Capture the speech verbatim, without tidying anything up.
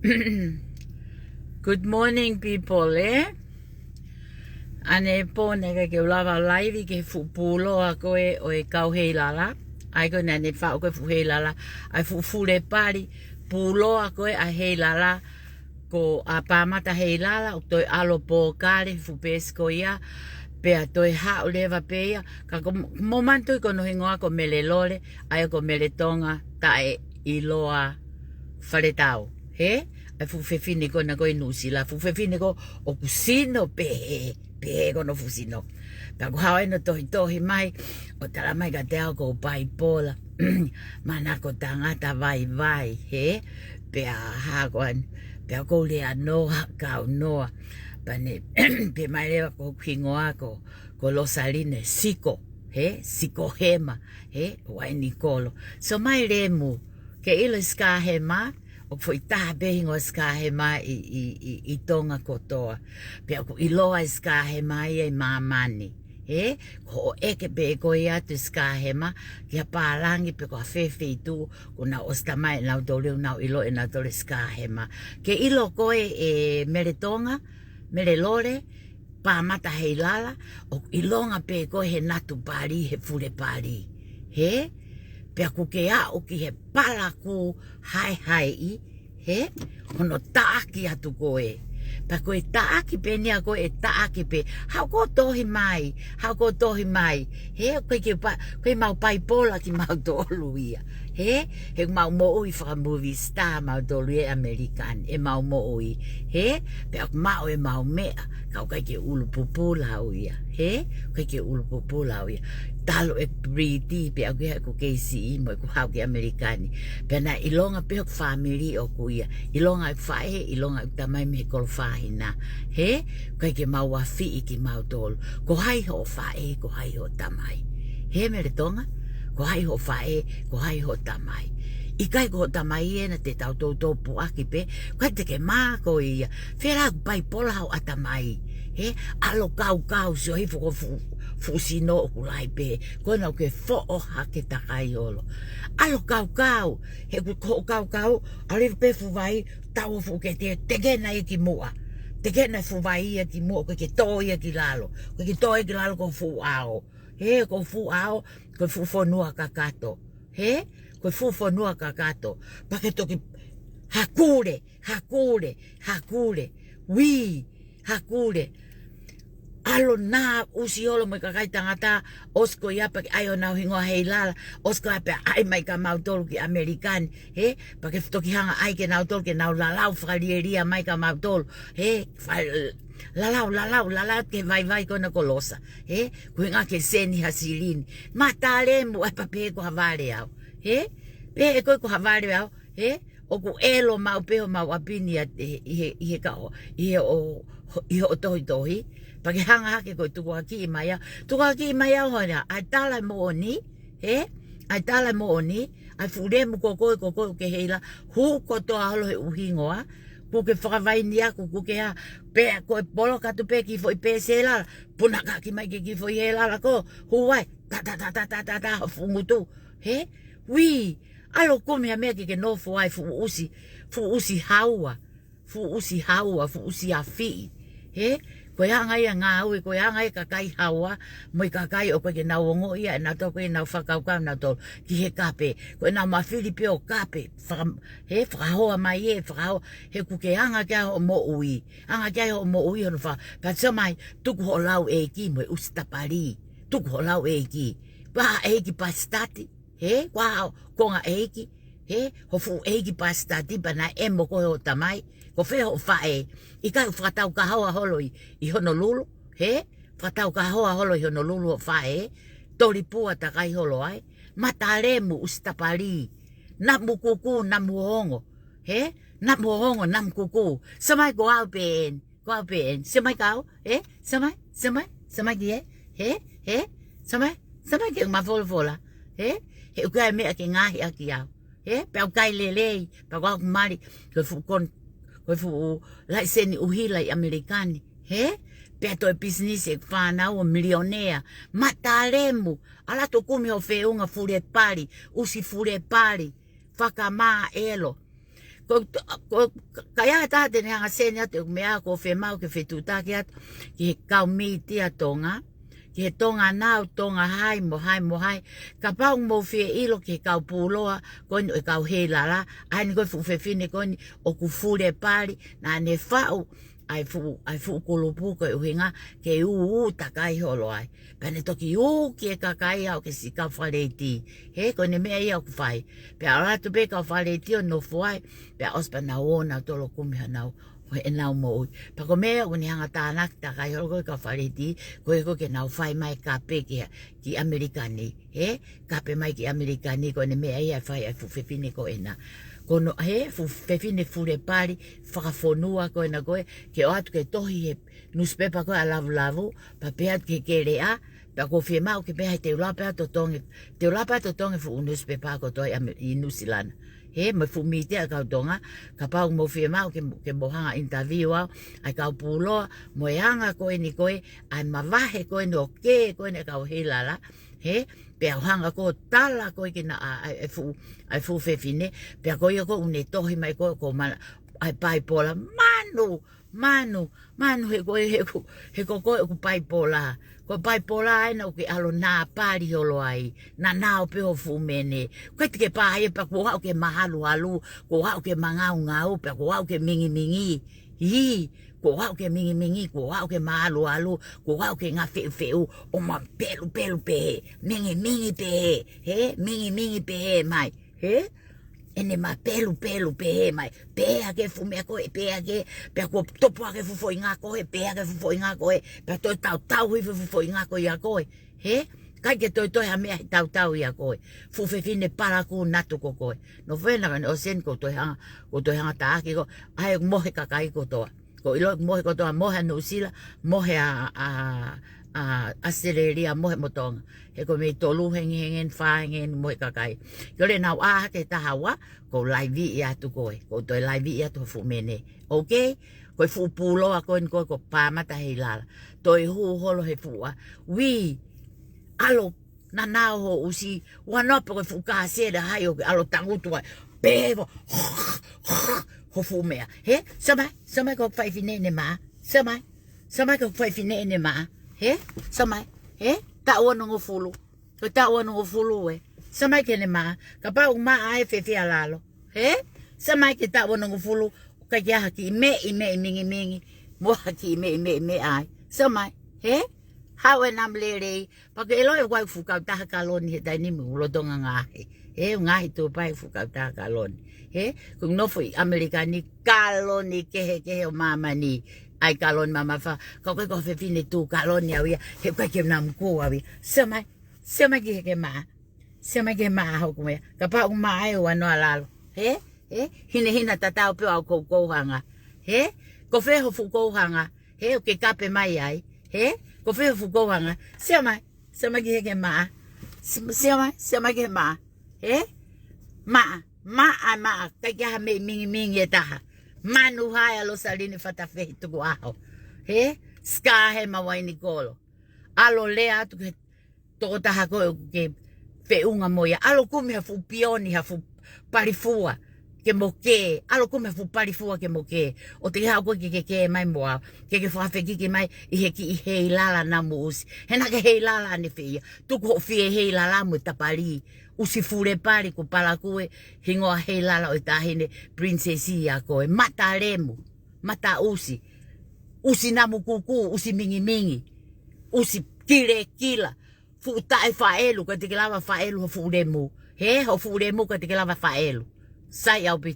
Good morning, people, eh? ʻAnepō naʻe ʻikai ke u lava laivi ki he fuʻu pūloa ko ē ʻo e kau Heilala. ʻA ia ko ē naʻa ne faʻu ko ē fuʻu Heilala, ʻa e fuʻu fule pali pūloa ko ē ʻa Heilala, ko ʻa Pāmata Heilala, ʻoku toe ʻalu ʻo pōkale he fuʻu peesi ko ia, pea toe haʻu leva pē ia, ka ko mo manatu ko hono hingoa ko Mele Lole, ʻa ia ko Mele Tonga taʻeʻiloa Faletau, hē? ʻA e fuʻu fefine ko ena ko ē ʻi Nuʻusila, fuʻu fefine ko ē ʻoku sino pehē, pehē ko hono fuʻu sino. Pea ʻoku haʻu ʻo tohitohi mai, ʻo tala mai kiate au ko e paipola, manako tangata vaivai, hē? Pea hā ko eni, pea ʻoku ou lea noa, kau noa. Pea ne pehē mai leva ko hoku hingoa ko, ko Losaline Siko, hē? Siko Hema, hē? Uainikolo. So mai Lemu, ke ʻilo Sika Hema, ʻoku foʻi taha pē hingoa Sika Hema ʻi, ʻi, ʻi, ʻi Tonga kotoa. Pea ʻoku ʻiloa Sika Hema ia ʻi māmani, hē? Ko hoʻo ʻeke pē ko ia atu Sika Hema ki ha pālangi pe ko ha feituʻu, kuo nau ʻosi talamai ʻe nautolu, nau ʻilo ʻe nautolu Sika Hema. Ke ʻilo ko ē, ē, Mele Tonga, Mele Lole, Pāmata Heilala, ʻoku ʻilonga pē ko ē he natu pali, he fule pali, hē? Pea ʻoku ke aʻu ki he palakū haehaeʻi, hē? Hono taʻaki atu ko ē. Pea ko e taʻaki pē eni ia ko ē, taʻaki pē. Haʻu koe ʻo tohi mai, haʻu koe ʻo tohi mai, hē? ʻOku ʻikai ke pa-, ʻikai ke mau paipola kimautolu ia, hē? He ʻoku mau moʻui faka-movie star mautolu ia ʻi ʻAmelika ni, ʻemau moʻui, hē? Pea ʻoku maʻu ʻemau meʻa, ka ʻoku ʻikai ke ʻulu pupula au ia, hē? ʻOku ʻikai ke ʻulu pupula au ia. Talu ʻeku pretty pē au ki heʻeku kei siʻi mo ʻeku haʻu ki ʻAmelika ni. Pea naʻe ʻilonga pē hoku fāmili ʻoʻoku ia. ʻIlonga ʻeku faʻē, ʻilonga ʻeku tamai mei he kolo fāhina, hē? ʻOku ʻikai ke mau afiʻi kimautolu. Ko hai hoʻo faʻē, ko hai hoʻo tamai. Hē Mele Tonga? Ko hai hoʻo faʻē, ko hai hoʻo tamai. ʻIkai ko hoʻo tamai ena te tau toutou puʻaki pē, ʻikai te ke mā koe ia. Fēlā ʻoku paipola hoʻo ʻatamai, hē? ʻAlu ʻo kaukau, sio hifo ko e fuʻu, fuʻu sino ʻoku lahi pē, ko ena ʻoku ke foʻo hake takai holo. ʻAlu ʻo kaukau, he ʻoku, ko hoʻo kaukau, ʻalu hifo pē fuʻu vai, tau ʻo fuʻu kete, tekena ia ki muʻa. Tekena fuʻu vai ia ki muʻa, ʻoku ʻikai ke tō ia ki lalo. ʻOku ʻikai ke tō ia ki lalo ko e fuʻu ʻao. Hē, ko e fuʻu ʻao, ko e fuʻu fonua kakato. Hē, ko e fuʻu fonua kakato. Pea ke toki hakule, hakule, hakule. Uī, hakule. ʻAlu ʻo nā ʻusi holo mo e kakai tangata, ʻosi ko ia pea ke ʻai honau hingoa Heilala, ʻosi ko ia pea ʻai mai kia mautolu ki ʻAmelika ni, hē, pea ke toki hanga ʻai kia nautolu ke nau lalau fakalielia mai kia mautolu, hē, fa-, lalau, lalau, lalau ki he vaivai ko ena ko Losa, hē, ko e ʻuhinga ke seni ha silini. Mata Lemu, ʻai pē pehē ko ha vale au, hē, pehē ko ē ko ha vale au, hē, ʻoku ʻelo maʻu pē homau ʻapi ni ʻi he, ʻi he, ʻi he kaho, ʻi he ʻo, ʻi he ʻo tohitohi, pea ke hanga hake ko e tukuakiʻi mai au, tukuakiʻi mai au hono, ʻai tala e moʻoni, hē? ʻAi tala e moʻoni, ʻai fuʻu lemu ko koe, ko koe ʻoku ke Heilala, hū kotoa holo he ʻū hingoa, ʻoku ke fakavaini aku, ʻoku ke hā, pea ko e poloka atu pē kiʻi foʻi peesi Heilala, punakaki mai ki he kiʻi foʻi Heilala ko, hū ai, ta, ta, ta, ho fuʻu ngutu, hē? Uī, ʻalu ʻo kumi ha meʻa ke ke nofo ai, fuʻu ʻusi, fuʻu ʻusi haua, fuʻu ʻusi haua, fuʻu ʻusi afiʻi. Hē? Ko e anga ia e ngāue, ko e anga ia e kakai haua, mo e kakai ʻoku ʻikai ke nau ongoʻi ia ʻe nautolu, ʻoku ʻikai ke nau fakakaukau nautolu ki he kape. Ko ʻenau mafili pē ʻo kape, faka-, hē, fakahoa mai ē, fakahoa, he ʻoku ke anga ki ai hoʻo moʻui. Anga ki ai hoʻo moʻui hono fa-, pea sio mai, tuku hoʻo lau ʻeiki mo e ʻusi tapali. Tuku hoʻo lau ʻeiki. Pea ʻeiki pasitati. Hē, ko e hā hoʻo konga ʻeiki, hē, ho fuʻu ʻeiki pasitati pea naʻe ʻemo koe ʻe hoʻo tamai, ko fē hoʻo faʻē, ʻikai ʻoku fakatau kahoa holo ʻi, ʻi Honolulu, hē, fakatau kahoa holo ʻi Honolulu hoʻo faʻē, tolipua takai holo ai, mata lemu ʻusi tapali, namu kukū, namu hohongo, hē, namu hohongo, namu kukū, sio mai ko au pē eni, ko au pē eni. Sio mai kia au, hē? Sio mai, sio mai, sio mai ki hē? Hē? Hē? Sio mai, sio mai ki he mafolofola. Hē? He ʻoku ʻikai meʻa ke ngaohi ʻaki au. Hē? Pea ʻoku ʻikai lelei, pea ko au ʻoku mali, ko e fuʻu kon-, ko e fuʻu laiseni ʻuhila ʻi ʻAmelika ni. Hē? Pea toe pisinisi ʻeku fānau ʻo milionea. Mata lemu, ʻalu atu ʻo kumi hoʻo feʻunga fule pali, ʻusi fule pali, fakamāʻelo. Ko, ko, ka ʻi ai ha taha te ne hanga ʻo send atu ʻeku meʻa, ʻoku ou fiemaʻu ke fetuʻutaki atu ki he kau mītia Tonga, ki he Tonga Now, Tonga Hai, mo hai, mo hai. Kapau ʻoku mou fie ʻilo ki he kau pūloa ko eni ʻo e kau heilala, ʻa eni ko e fuʻu fefine ko eni ʻoku fulepali, naʻa ne faʻu ʻa e fuʻu, ʻa e fuʻu kulupu ko e ʻuhinga ke ū, ū takai holo ai. Pea ne toki ū ki he kakai ʻo aʻu ki he siʻi kau faleitī. He, ko ʻene meʻa ia ʻoku fai. Pea ʻalu atu pē kau faleitī ʻo nofo ai. Pea ʻosi pea nau ō nautolu ʻo kumi hanau, ʻenau moʻui. Pea ko e meʻa ʻoku ne hanga ʻo tānaki takai holo ko e kau faleitī, ko e ko ke nau fai mai kape ki, ki ʻAmelika ni. He, kape mai ki ʻAmelika ni, ko ʻene meʻa ia ʻe fai ʻa e fuʻu fefine ko ena. Ko hono, he, fuʻu fefine fulepali fakafonua ko ena ko ē, ke ō atu ke tohi he newspaper ko ē ʻa Lavulavu, pea pehē atu ki he keleʻa, pea ʻoku ou fiemaʻu ke pehē ai te u lava pē ʻo totongi, te u lava pē ʻo totongi fuʻu newspaper kotoa ʻi ʻAme-, ʻi Nuʻusila na. He, mo e fuʻu mītia ʻa e kau Tonga, kapau ʻoku mou fiemaʻu ke, ke mou hanga ʻo interview au, ʻa e kau pūloa, mo e anga ko eni ko ē, ʻa e mavahe ko eni ʻo e kē ko eni ʻa e kau heilala, he, pea u hanga ko ē ʻo tala ko ē ki he, ʻa, ʻa e fuʻu, ʻa e fuʻu fefine, pea ko ia ko ē ʻoku ne tohi mai ko ē ko mana, ʻa e Paipola, manu, manu, manu he ko e, he ko, he ko ko e ʻoku Paipola. Ko e Paipola ena ʻoku ke ʻalu ʻo nāpali holo ai, naʻa nau pē ho fuʻu mene. ʻIkai te ke pā ia pea kuo aʻu ke mahaluhalu, kuo aʻu ke mangaungau, pea kuo aʻu ke mingimingi. Hī, kuo aʻu ke mingimingi, kuo aʻu ke mahaluhalu, kuo aʻu ke ngafeufeu, ʻo mapelupelu pehē, mingimingi pehē, he, mingimingi pehē mai, he? ʻEne mapelupelu pehē mai, pehē ake fuʻu meʻa ko ē, pehē ake, pea kuo topo ake fuʻu foʻi ngā ko ē, pehē ake fuʻu foʻi ngā ko ē, pea toe tautau hifo fuʻu foʻi ngā ko ia ko ē. He? ʻIkai ke toe toe ha meʻa he tautau ia ko ē. Fuʻu fefine palakū natu ko koe. Nofo ena ka ne ʻosi eni ʻoku ou toe hanga, ʻoku ou toe hanga ʻo taʻaki koe, ʻa e mohe kakai kotoa. ʻOku ou ʻilo ʻoku mohe kotoa, mohe ʻa Nuʻusila, mohe ʻa, ʻa, ʻa ʻAositelēlia, mohe mo Tonga. He ko e meʻa ʻe tolu hengihengi, fā hengihengi, mohe kakai. Ke ʻoua naʻa ʻā hake ha taha ua, ʻoku ou laiviʻi atu koe, ʻoku ou toe laiviʻi atu ho fuʻu mene. Okay? Ko e fuʻu pūloa ko eni ko ē ko Pāmata Heilala. Toe hū holo he fuʻu ʻā. Ui, ʻalu, naʻa nau ho ʻusi, ua noa pe ko e fuʻu kāsele hai ʻoku ke ʻalu ʻo tangutu ai. Pehē vo, ho fuʻu meʻa. He, sio mai, sio mai ko e fefine ʻene mā. Sio mai, sio mai ko e fefine ʻene mā. He, sio mai, he, taʻu onongofulu. Ko e taʻu onongofulu ē. Sio mai ki heʻene mā. Kapau ʻoku maʻa ʻe fēfē ʻa lalo. He? Sio mai ki he taʻu onongofulu. ʻOku ʻikai ke ʻi ai ha kiʻi meʻi, meʻi mingimingi. Mo ha kiʻi meʻi, meʻi, meʻi ai. Sio mai. He? Haʻu ʻo nau lelei. Pea ke ʻilo ʻe ʻoku ʻi ai e fuʻu kautaha kaloni he taimi ni ʻoku lolotonga ngaahi. He, ngaahi tuʻu pē ʻa e fuʻu kautaha kaloni. He? ʻOku ou nofo ʻi ʻAmelika ni, kaloni kehekehe ʻo māmani. ʻAi kaloni mamafa. Ka ko e ko e fefine tuʻu kaloni au ia. He ʻoku ʻikai ke u namukū au ia. Sio mai. Sio mai ki heʻeku mā. Sio mai ki he mā hoku meʻa. Kapau ʻoku maʻa ʻe ua noa ʻa lalo. He? He? Hinehina tatau pē ʻa e koukou hanga. He? Ko fē ho fuʻu koukou hanga. He? ʻOku ke kape mai ai. He? Ko fē ho fuʻu koukou hanga. Sio mai. Sio mai ki heʻeku mā. Si-, sio mai. Sio mai ki he mā. He? Maʻa. Maʻa, maʻa. ʻIkai ke ʻi ai ha meʻi mingimingi ʻe taha. Manu hai ʻa Losaline Fatafehi Tukuʻaho. He? Sika he ma Vainikolo. ʻAlu ʻo lea atu ki he tokotaha ko ē ʻoku ke feʻunga mo ia. ʻAlu ʻo kumi ha fuʻu pioni, ha fuʻu palifua ke mo kē. ʻAlu ʻo kumi ha fuʻu palifua ke mo kē. ʻOua te ke haʻu koe ke ke kē mai mo au. Ke ke fakafekiki mai ʻi he kiʻi heilala namu ʻusi. He naʻa ke heilala ʻanefē ia. Tuku hoʻo fie heilala mo e tapali. ʻUsi fulepali ko Palakū ē, hingoa heilala ʻo e taʻahine Princess ia ko ē. Mata lemu. Mata ʻusi. ʻUsi namu kūkū, ʻusi mingimingi. ʻUsi kilekila. Fuʻu taʻe faʻelu, ʻikai te ke lava faʻelu ho fuʻu lemu. He, ho fuʻu lemu, ʻikai te ke lava faʻelu. Sai ʻaupito.